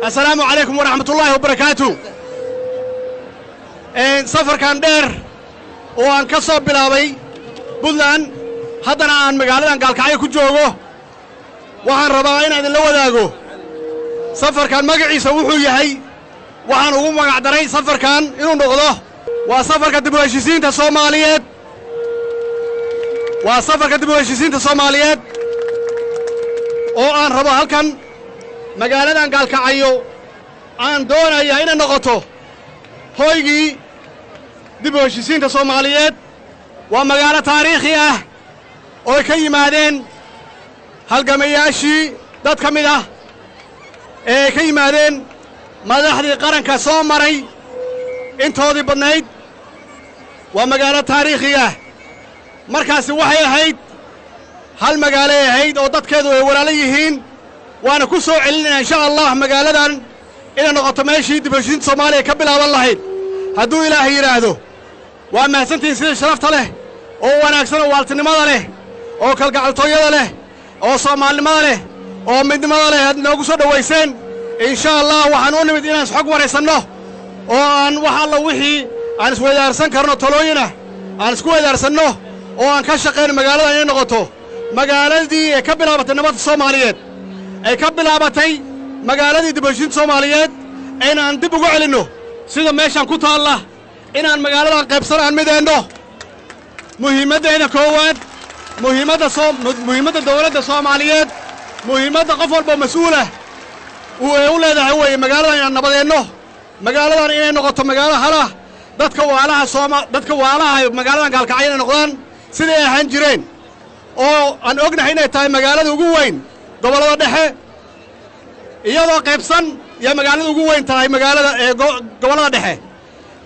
السلام عليكم ورحمة الله وبركاته. safarkan dheer oo aan ka soo bilaabay Puntland haddana aan magaaladan Gaalkacyo ku joogo, waxaan rabaa inaan idinla wadaago safarkan magaciisa wuxuu yahay. Waxaan ugu magac daray safarkan inuu noqdo waa safarka dib u heshiisiinta Soomaaliyeed, waa safarka dib u heshiisiinta Soomaaliyeed oo aan rabo halkan magaaladan Gaalkacyo aan doonaya inay noqoto hoygii dib u heshiisiinta Soomaaliyeed. Waa magaalo taariikhi ah oo ay ka yimaadeen halgamayaashii dad ka mid ah ee ay ka yimaadeen madaxdii qaranka soo maray intoodii badnayd. Waa magaalo taariikhi ah. Markaasi waxay ahayd hal magaalay ahayd oo dadkeedu ay walaalo yihiin, waana ku soo celinayna insha Allah magaaladan inay noqoto meeshii dib u heshiisiinta Soomaaliya ka bilaaban lahayd hadduu Ilaahay yidhaahdo. Waa mahadsantihiin sida sharafta leh oo wanaagsan oo waaltinimada leh oo kalgacaltooyada leh oo soomaalinimada leh oo midnimada leh aad noogu soo dhowayseen. Insha Allah waxaan u nimid inaan isxog waraysanno oo aan wax alla wixii aan isweydaarsan karno talooyinah aan isku weydaarsanno oo aan ka shaqayno magaaladan inay noqoto magaaladii ee ka bilaabatay nabadda Soomaaliyeed, ay ka bilaabatay magaaladii dib u heshiisiinta Soomaaliyeed, inaan dib ugu celinno sida meeshaan ku taalla, inaan magaaladan qaybsan aan mideenno. Muhiimaddeeda koowaad, muhiimadda dawladda Soomaaliyeed, muhiimadda qof walba mas-uulah uu ee u leedahay weeye magaaladan inaan nabadeenno, magaaladan inay noqoto magaalo halah, dadka waalaha Sooma dadka waalaha magaaladan Gaalkacyo inay noqdaan siday ahaan jireen, oo aan ognahay inay tahay magaalada ugu weyn gobollada dhexe, iyadoo qaybsan iyo magaalada ugu weyn tahay magaalada ee gobollada dhexe.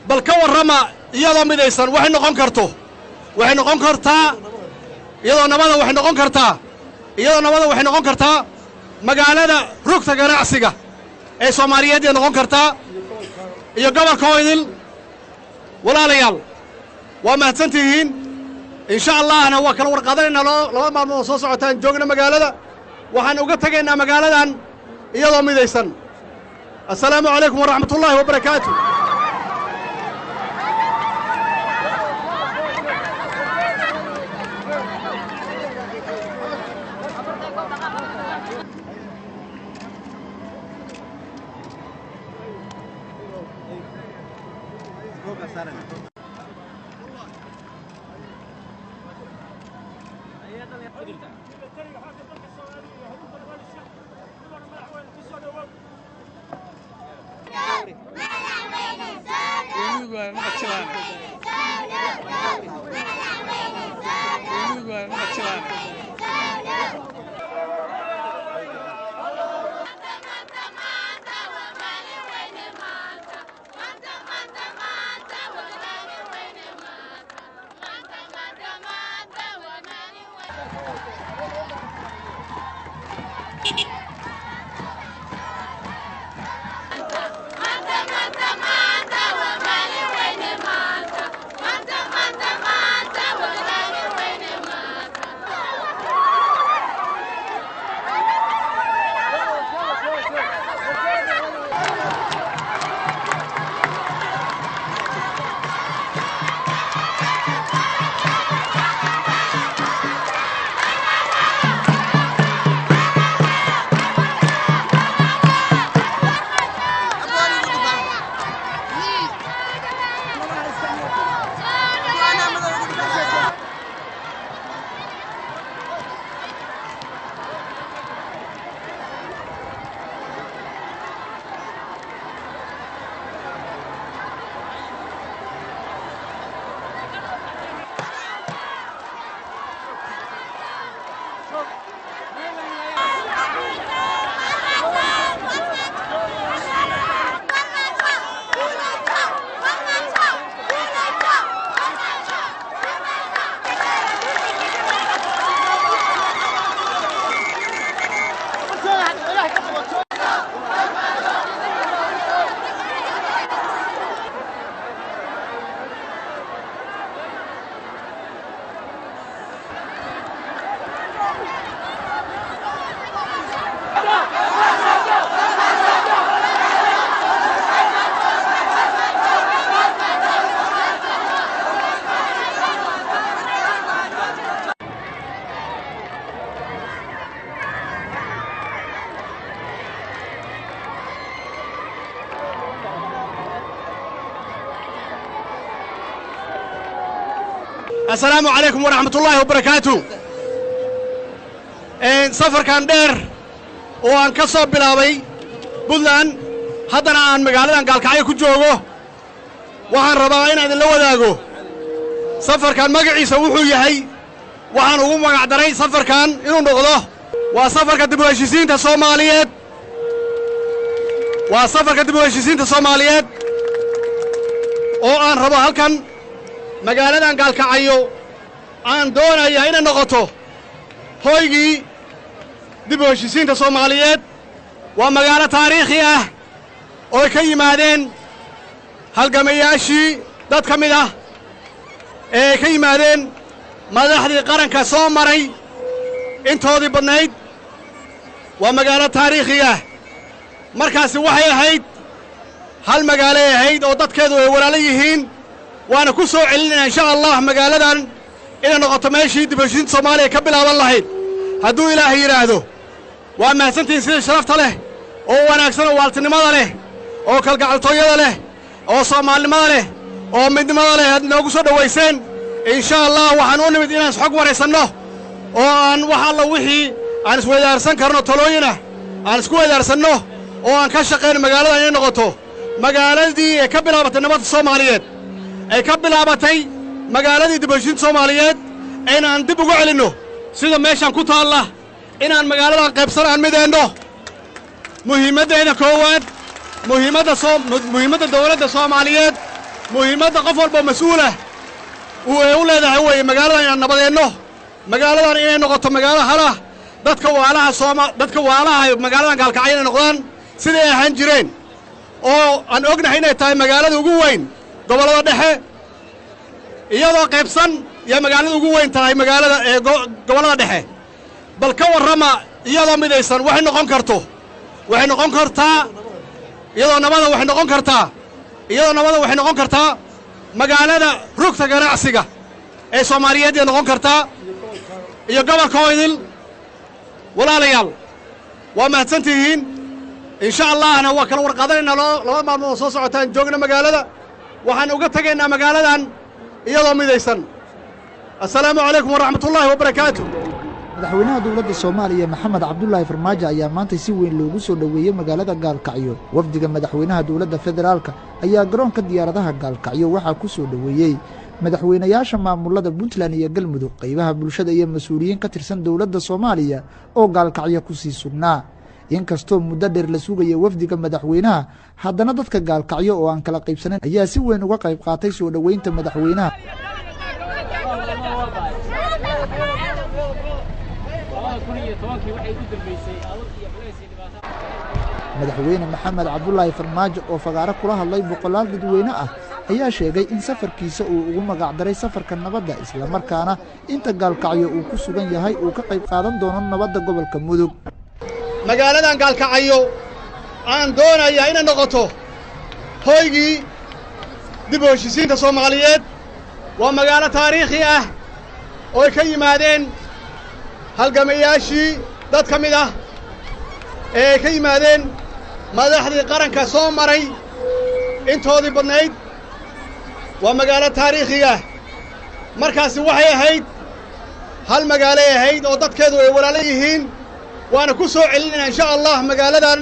Bal ka warrama iyadoo midaysan waxay noqon karto, waxay noqon kartaa iyadoo nabada, waxay noqon kartaa iyadoo nabada, waxay noqon kartaa magaalada rugta ganacsiga ee Soomaaliyeed ay noqon kartaa iyo gobolka oo idil. Walaalayaal, waa mahadsantihiin. Insha Allahna waa kala warqaadanaynaa laba maalmood oo soo socotaan joogna magaalada. Waxaan uga tegaynaa magaaladan iyadoo midaysan. Assalaamu calaykum waraxmatullaahi wabarakaatu. Assalaamu calaykum waraxmatullaahi wabarakaatu. Safarkan dheer oo aan ka soo bilaabay Puntland, haddana aan magaaladan Gaalkacyo ku joogo, waxaan rabaa inaan idinla wadaago safarkan magaciisa wuxuu yahay. Waxaan ugu magac daray safarkan inuu noqdo waa safarka dib u heshiisiinta Soomaaliyeed, waa safarka dib u heshiisiinta Soomaaliyeed oo aan rabo halkan magaaladan Gaalkacyo aan doonaya inay noqoto hoygii dib u heshiisiinta Soomaaliyeed. Waa magaalo taariikhi ah oo ay ka yimaadeen halgamayaashii dad ka mid ah ee ay ka yimaadeen madaxdii qaranka soo maray intoodii badnayd. Waa magaalo taariikhi ah. Markaasi waxay ahayd hal magaalay ahayd oo dadkeedu ay walaalo yihiin. Waana ku soo celinayna insha Allah magaaladan inay noqoto meeshii dib u heshiisiinta Soomaaliya ka bilaaban lahayd hadduu Ilaahay yidhaahdo. Waa mahadsantihiin sida sharafta leh oo wanaagsan oo waaltinimada leh oo kalgacaltooyada leh oo soomaalinimada leh oo midnimada leh aad noogu soo dhowayseen. Insha Allah waxaan u nimid inaan isxog waraysanno oo aan wax alla wixii aan isweydaarsan karno talooyinah aan isku weydaarsanno oo aan ka shaqayno magaaladan inay noqoto magaaladii ee ka bilaabatay nabadda Soomaaliyeed, ay ka bilaabatay magaaladii dib u heshiisiinta Soomaaliyeed, inaan dib ugu celinno sida meeshaan ku taalla, inaan magaaladan qaybsan aan mideenno. Muhiimaddeeda koowaad, muhiimadda dawladda Soomaaliyeed, muhiimadda qof walba mas-uulah uu ee u leedahay weeye magaaladan inaan nabadeenno, magaaladan inay noqoto magaalo halah, dadka waalaha Sooma dadka waalaha magaaladan Gaalkacyo inay noqdaan siday ahaan jireen, oo aan ognahay inay tahay magaalada ugu weyn gobollada dhexe, iyadoo qaybsan iyo magaalada ugu weyn tahay magaalada ee gobollada dhexe. Bal ka warrama Iyadoo midaysan waxay noqon karto, waxay noqon kartaa iyadoo nabada, waxay noqon kartaa iyadoo nabada, waxay noqon kartaa magaalada rugta ganacsiga ee Soomaaliyeed ay noqon kartaa iyo gobolka oo idil. Walaalayaal, waa mahadsan tihiin. Insha Allahna waa kala warqaadanaynaa 2 maalmood oo soo socotaan joogna magaalada. Waxaan uga tegaynaa magaaladan iyadoo midaysan. Assalaamu calaykum waraxmatullaahi wabarakaatu. Madaxweynaha dowladda Soomaaliya Maxamed Cabdulaahi Farmaajo ayaa maanta si weyn loogu soo dhoweeyey magaalada Gaalkacyo. Wafdiga madaxweynaha dowladda federaalka ayaa garoonka diyaaradaha Gaalkacyo waxaa ku soo dhoweeyey madaxweynayaasha maamulada Puntland iyo Galmudug, qaybaha bulshada iyo mas-uuliyiin ka tirsan dowladda Soomaaliya oo Gaalkacyo kusii sugnaa. Inkastoo muddo dheer la sugaya wafdiga madaxweynaha, haddana dadka Gaalkacyo oo aan kala qaybsanayn ayaa si weyn uga qayb qaatay soo dhoweynta madaxweynaha. Madaxweyne Maxamed Cabdulaahi Farmaajo oo fagaaro kula hadlay boqolaal dadweyne ah ayaa sheegay in safarkiisa uu ugu magacdaray safarka nabadda, islamarkaana inta Gaalkacyo uu ku sugan yahay uu ka qayb qaadan doono nabadda gobolka Mudug. Magaaladan Gaalkacyo aan doonayaa inay noqoto hoygii dib u heshiisiinta Soomaaliyeed. Waa magaalo taariikhi ah oo ay ka yimaadeen halgamayaashii dad ka mid ah ee ay ka yimaadeen madaxdii qaranka soo maray intoodii badnayd. Waa magaalo taariikhiga. Markaasi waxay ahayd hal magaalay ahayd oo dadkeedu ay walaalo yihiin, waana ku soo celinaynaa insha Allah magaaladan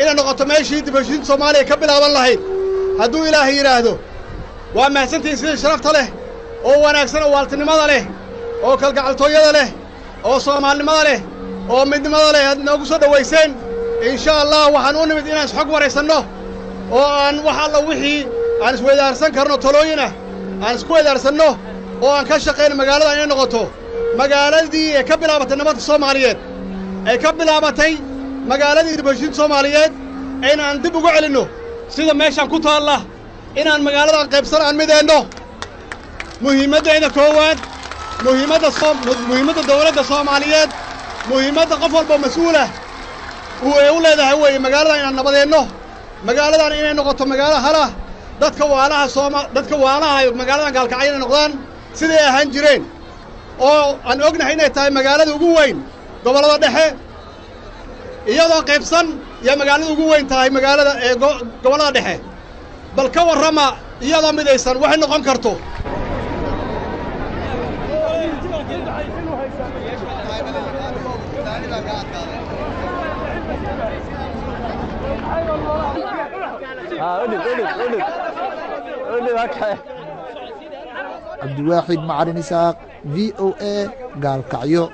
inay noqoto meeshii dib heshiinta Soomaaliya ka bilaaban lahayd, hadduu Ilaahay yidhaahdo. Waa mahadsantihiin sidii sharafta leh oo wanaagsan oo waaltinimada leh oo kalgacaltooyada leh oo soomaalinimada leh oo midnimada leh aad inoogu soo dhowayseen. Insha Allah waxaan u nimid inaan isxog waraysanno oo aan wax alla wixii aan isweydaarsan karno talooyin ah aan isku weydaarsanno oo aan ka shaqayno magaaladan inay noqoto magaaladii ee ka bilaabatay nabadda Soomaaliyeed, ay ka bilaabatay magaaladii dib heshiinta Soomaaliyeed, inaan dib ugu celinno sida meeshaan ku taalla, inaan magaaladan qaybsan aan mideenno. Muhiimaddayda koowaad, muhiimadda muhiimadda dawladda Soomaaliyeed, muhiimadda qof walba mas-uulah uu ay u leedahay weeye magaaladan inaan nabadeenno, magaaladan inay noqoto magaalo halah, dadka waalaha sooma dadka waalaha magaaladan Gaalkacyo inay noqdaan siday ahaan jireen, oo aan ognahay inay tahay magaalada ugu weyn gobollada dhexe. Iyadoo qaybsan yaa magaalada ugu weyn tahay magaalada ee gobollada dhexe. Bal ka warrama iyadoo midaysan waxay noqon karto. Cabdiwaaxid Macalin Isaaq, V O A, Gaalkacyo.